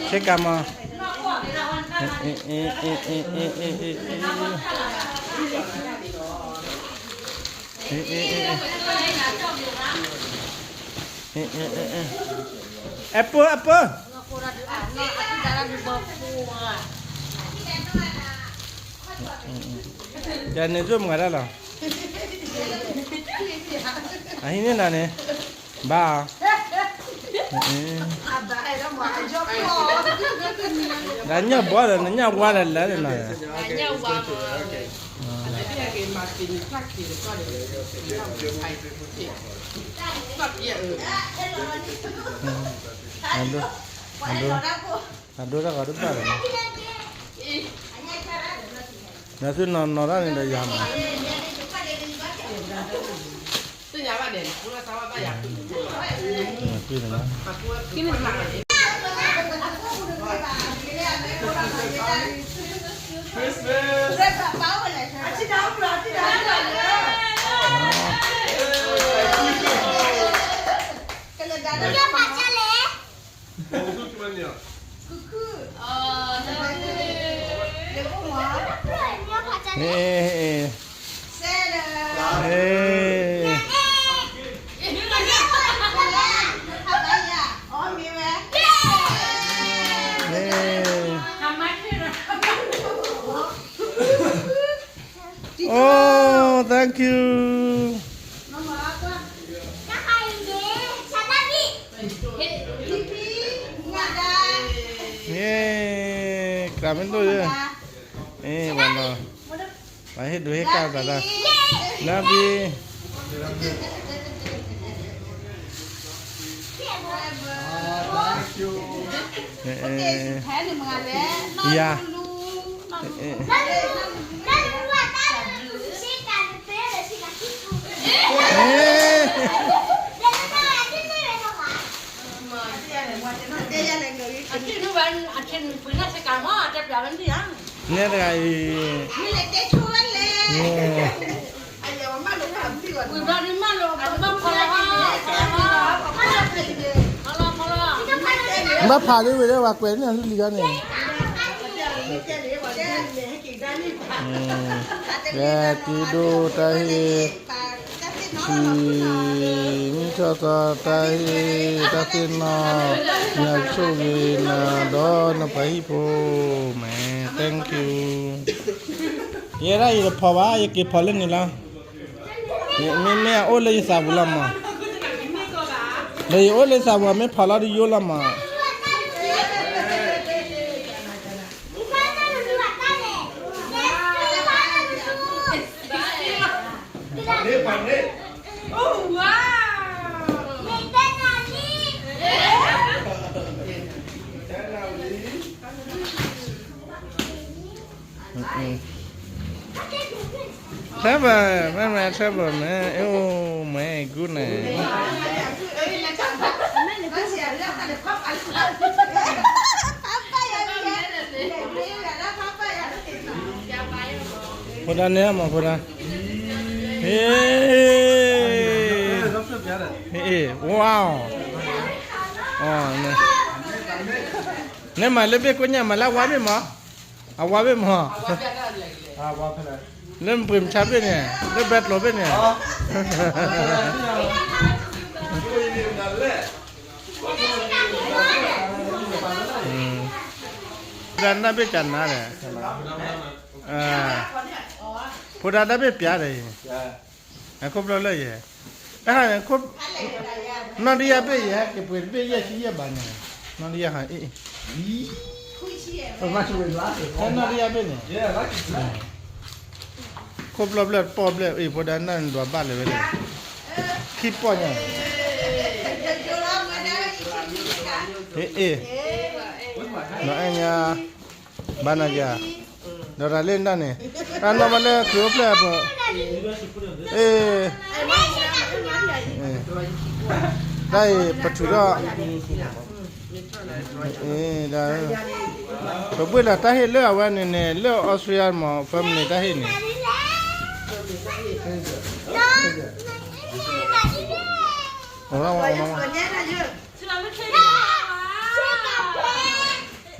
ဆ့ကၤမး, အဲၣ်ပၢၢ် အဲၣ်ပၢၢ်, ယန့ၣ် စိၢ်မုၢ်ဂၤဒၣ်လီၤ, အဟံးန့ၢ်နၤန့ၣ်, ဘၣ်, ဒီးညၣ်ဘီဒီး နညၣ်ဝါဒီးလၢန့ၣ်နီၤ, အဒိတၢ်ဂီၤတဘၣ်လီၤ, ဒီးသုနီၢ်နီၢ်တၢ်န့ၣ်ဒီးယၤမး, Oh, thank you. ကျးမ့ၢ်ဒိၣ်ယဲ, ပှၤဟ့ၣ်ဒိးဟ့ၣ်ကၣ်သးတၢ်, နဘံ, ယၤ, နဲတဂၤအံၤ, ဘၣ်ဖးလံဝဲလၢပှၤကွဲးန့ၣ်လံလံခါန့ၣ်, ကဲ တံၤဒိၣ်တၢ်ဟ့ၣ်, ထံ, မုၢ်ထီၣ်သီတၢ်ဟ့ၣ်, တၢ်သ့ၣ်နီၣ်, ယွၤဆိၣ်ဂ့ၤနၤဒီးနပှၤဟံၣ်ဖိ, မ့ၢ် thank you. ယဲဒၣ်ယတဖီၣ်ဘၣ် ယက့ၤဖီၣ်လၢန့ၣ်လီၤ, မ့မ့ၢ်အအိၣ်လၢယသးပူၤလီၤမး, ဒီးယအိၣ်လၢသးပူၤမ့ၢ်ဖီၣ်လီၤဒီးယိလီၤမး. Travel, မ့ၢ်မ့ၢ် travel မ့ၢ် အိၣ်မ့ၢ်ဂုၢ်န့ၣ် ဖိဒါန့ၣ်မး ဖိဒါ, ဟ့, ဟ့, ဝါ, န့ၣ်မၤလၢဘ့ၣ်ကိညၣ် မၤလၢအဝါဘ့ၣ်မး, အဝါဘ့ၣ်မး, လၢပှ့ၤမဆါဘ့ၣ်န့ၣ် လၢဘဲကျိၤဘ့ၣ်န့ၣ် ဖိဒါနၢ်ဘ့ၣ်ကနၤဒီး, ဖိဒါနၢ်ဘ့ၣ်ပျးဒီးအံၤ, အခိၣ်ဖျီၣ်လၢယဲ, တၢ်ဟါန့ၣ်, နီၢ်တယၢ်ဘ့ၣ်ယဲ ကပှ့ၤတဘ့ၣ်ယဲၢ်ဆံယဲၢ်ဘးန့ၣ်, နီၢ်တယၢ်ဟါအံၤ, နီၢ်တယၢ်ဘ့ၣ်န့ၣ် ခိၣ်ဖျီၣ်ဘျဲၣ်တပီၢ်ဘျဲၣ်အံၤ ဖိဒါနၢ်န့ၣ်ဒွးဘၣ်လၢၤဝဲန့ၣ်, ခံပီၢ်ညါ, အ့ၣ်, ဒီးအဲၣ်ညါ, ဘၣ်နၤယၤ, ဒီးတၢ်လၢနတၢ်န့ၣ်, တၢ်နီၢ်ဘၣ်လၢခရံာ်အိၣ်ဖျဲၣ်အပူၤ, အ့ၣ်, တၢ်အံၤပထူၣ်ထီၣ် ဒီး, ပဘှ့ၣ်လီၤတၢ်ဟ့ၣ်လၢအဝဲန့ၣ်န့ၣ် လၢအီစထြ့လယါမး family တၢ်ဟ့ၣ်န့ၣ်, အိၣ်, အိၣ်, အိၣ်,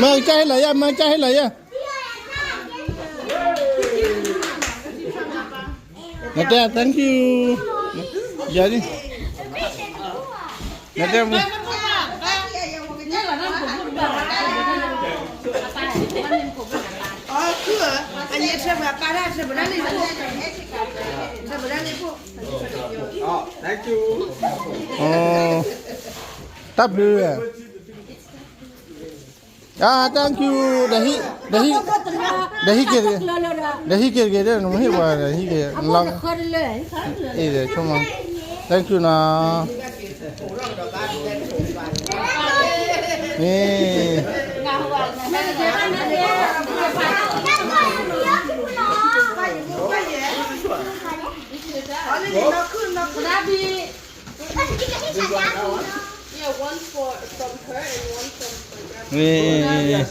မ့ၢ်ကဟ့ၣ်လီၤယဲၢ်, မ့ၢ်ကဟ့ၣ်လီၤယဲၢ်. နတဲ thank you. ယၤဒ် နတဲ တၢ်ဘျုး တၢ် thank you. ဒီးဟံးက့ၤတဂ့ၤ, ဒီးဟံးက့ၤတဂ့ၤ, နမ့ၢ်ဟ့ၣ်ပှၤဒီးဟံးက့ၤလီၤ, အ့ၣ် thank you နီၤ. မ့ၢ် Yeah, one for from her and one from my grandma.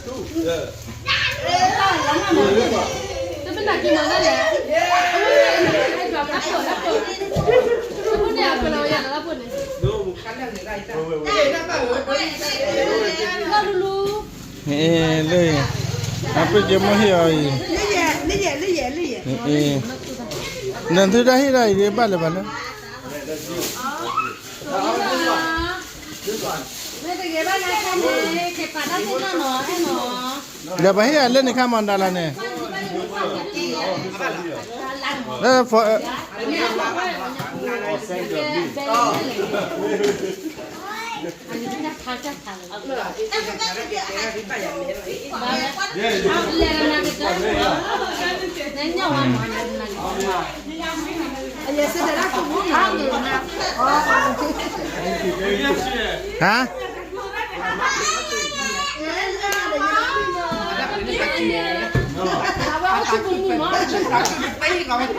လၢ အပ့ၢ်က့ၤမိၢ်ဟ့ၣ်အီၤအံၤ, နသုတၢ်ဟ့ၣ်ဒၣ်အံၤ ဘၣ်လၢၤဘၣ်လၢ ဒီးပှၤဟ့ၣ်အလၢန့ၣ်ခါမၤဒၣ်လၢန့ၣ်, လၢ ဟါ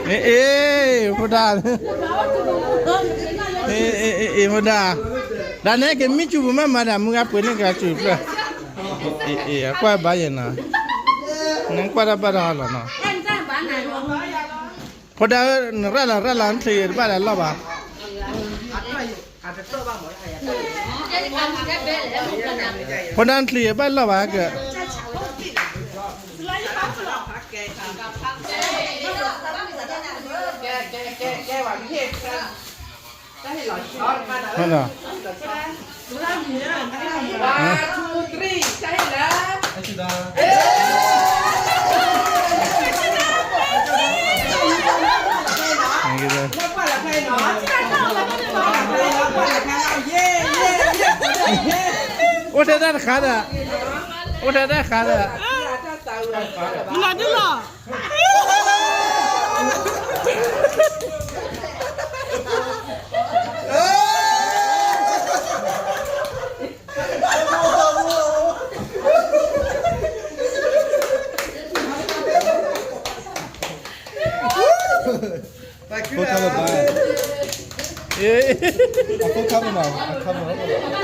အ့ၣ် ဖိဒါ, အ့ၣ် ဖိဒါ, ဒ်န့ၣ်က့ၤမံၣ်စူၤပူၤမးမၤဒၣ်မုၢ်ဂၤပှ့ၤန့ၢ်က့ၤစူၤဖျၢၣ်, အ့ၣ် အကွၢ်ဘၣ်ယဲနီၤ, နကွၢ်တၢ်ဘၣ်တၢ်ဟါလီၤနီၤ, ဖိဒါဧၢ နရၣ်လီၤရၣ်လီၤ နချံးဂ့ၤတဘၣ်လၢလီၢ်ဘၣ် ဖိဒါနချံးဂ့ၤဘၣ်လီၢ်ဘၣ်က့ၤ, အိၣ်ထဲတၢ်တခါဒီး, အိၣ်ထဲတၢ်တခါဒီး, မနုၤဒ်လီၤ Full cover ဘၣ်, အ full cover နီၤ, အ cover နီၤ.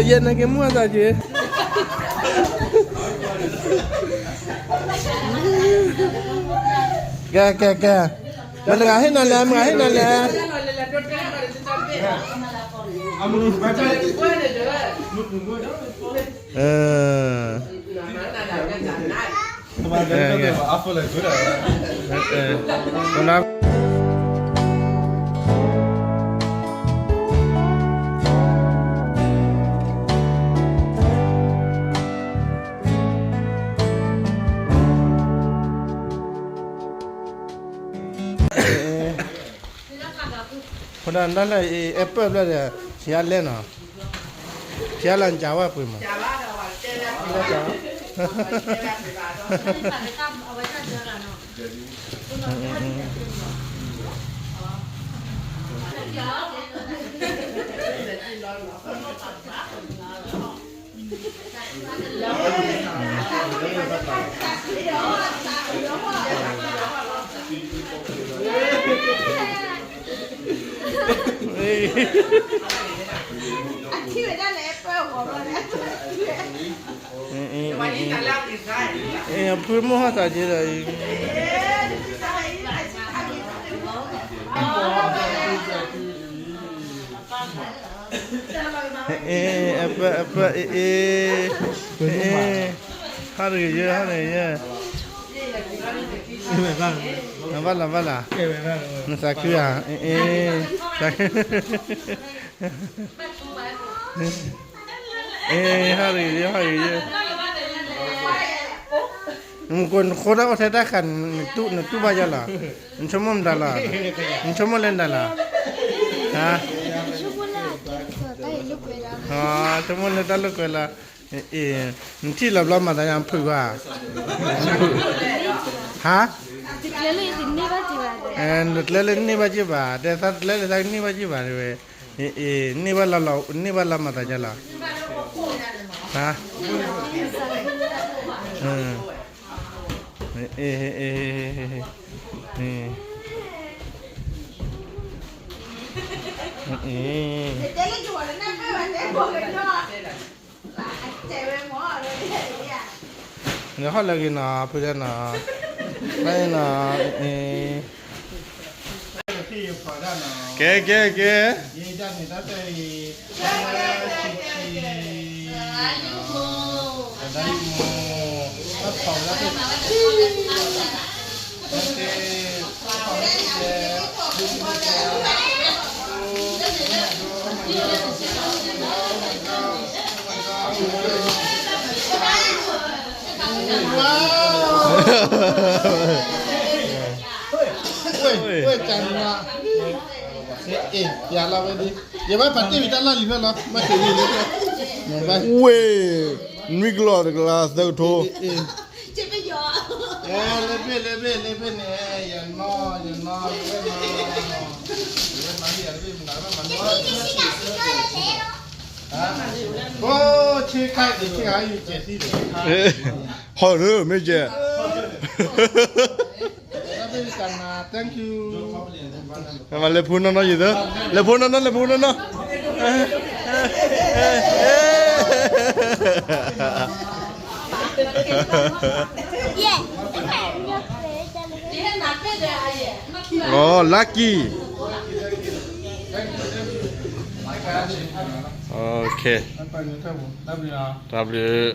ယဲနက့ၤမူအသးက့ၤ ကဲ ကဲ ကဲ မတဂၤဟ့ၣ်နၤလဲၣ် မတဂၤဟ့ၣ်နၤလဲၣ် ဖိဒၣ်ဒၣ်လၢ အဲပၢၣ်ဖျၢၣ်ဒီး ဆံးအါလဲၣ်နီၤ ဆံးအါလၢနကးဝဲပှ့ၤမး အဖုမိၢ်ဟီၣ်သးက့ဒီး အပၢ် အပၢ် အ့ၣ် အ့ၣ် ဟါတဂ့ၤယဲ ဟါတဂ့ၤယဲ ဘၣ်လီၤ ဘၣ်လီၤ နသးခုဧါ အ့ၣ် အ့ၣ် ဟါတဂ့ၤယဲ ဟါတဂ့ၤယဲ နကိးနဃိတၢ်အိၣ်ထဲတၢ်ဃာ် နတူၢ်ဘၣ်ယဲလီၤ နဆိကမိၣ်မတၤလီၤ နဆိကမိၣ်လၢနတၢ်လီၤ ဟါ ဆိကမိၣ်လၢတၢ်လိာ်ကွဲလီၤ အ့ၣ် နထံၣ်လီၤဘျီမၤသးယါဖုးကွၢ် ဟါ နတကျဲလၢန့ၢ်ဘၣ်က့ၤဘၣ် တဲသးတကျဲလၢသးကန့ၢ်ဘၣ်က့ၤဘၣ်တဲဝဲ အ့ၣ် န့ၢ်ဘၣ်လီၤ န့ၢ်ဘၣ်လီၤမၤသးယါလီၤ ဟါ နဟီၣ်လၢဂ့ၤနီၤ ဖုဒဲနီၤ ဘၣ်နီၤ ကဲ ကဲ ကဲ ဝဲ ဝဲ တၢ်နါ ယဘၣ်ပာ်တ့ၢ်ဝံၤတၢ်လီၢ်လံၤဖျၢၣ်လီၤ ဘၣ်က့ၤလံၤလံၤဖျၢၣ် ဝဲ နွံကလီၢ်တကလးသၢကထိ လၢဘ့ၣ် လၢဘ့ၣ် လၢဘ့ၣ်န့ၣ် ယနီၢ် ယနီၢ် ယနီၢ် ယနီၢ် ယနီၢ် အိၣ်ဆ့ခါအံၤ ဆ့ခါအံၤ ယကဲးသံဒီး ဟီၣ်လၢမ့ၢ်ကဲး Thank you. မၤလဲၤဖိနီၢ်နီၢ်ယသၢ လဲၤဖိနီၢ်နီၢ် လဲၤဖိနီၢ်နီၢ် လီၤ lucky. Okay. တၢ်ဘျုး